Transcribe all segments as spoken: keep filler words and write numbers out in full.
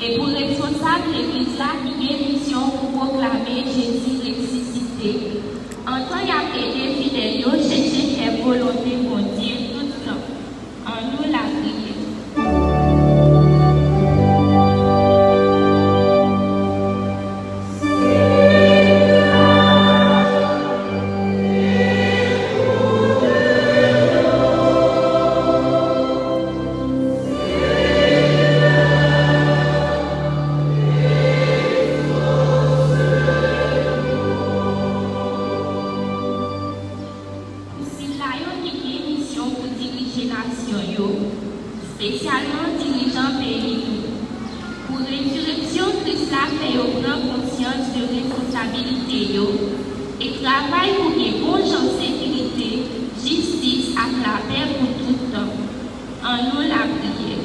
E pou responsab legliz la ki gen misyon pou pwoklame Jezi resisite, antan y ap ede fidèl yo chèche fè volonte Bondye tout tan. Annou lapriyè. Pou sila yo ki gen misyon pou dirije nasyon yo, espesyalman dirijan peyi nou, pou rezireksyon Kris la fè yo pran konsyans de responsabilite yo e travay pou gen bon jan sekirite, jistis ak lapè pou tout tan. Annou lapriyè.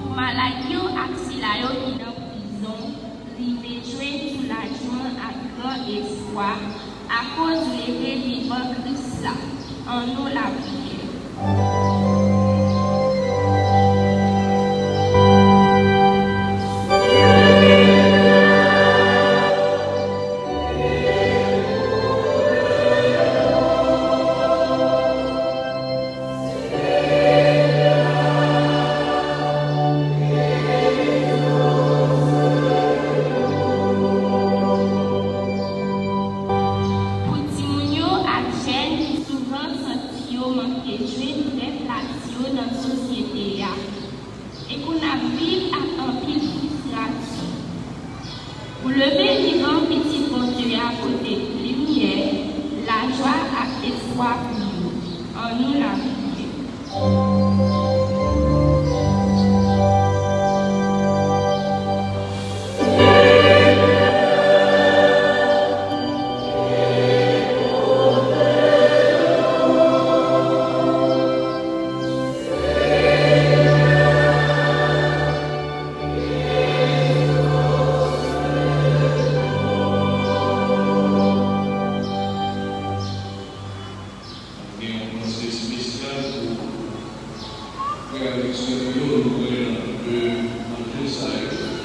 Pou malad yo ak sila yo ki nan prizon, rive jwenn soulajman ak gran espwa akoz leve vivan Kris la. Annou lapriyè. Pou timoun yo ak jèn ki souvan santi yo manke jwenn vrè plas yo nan sosyete a, e k nou ap viv ak anpil fristrasyon. Pou leve vivan pitit Bondye a pote limyè, lajwa ak espwa pou yo. Annou lapriyè. Gen yon panse espesyal pou frè avèk sè nou yo, nou konnen nan de anjel sa yo.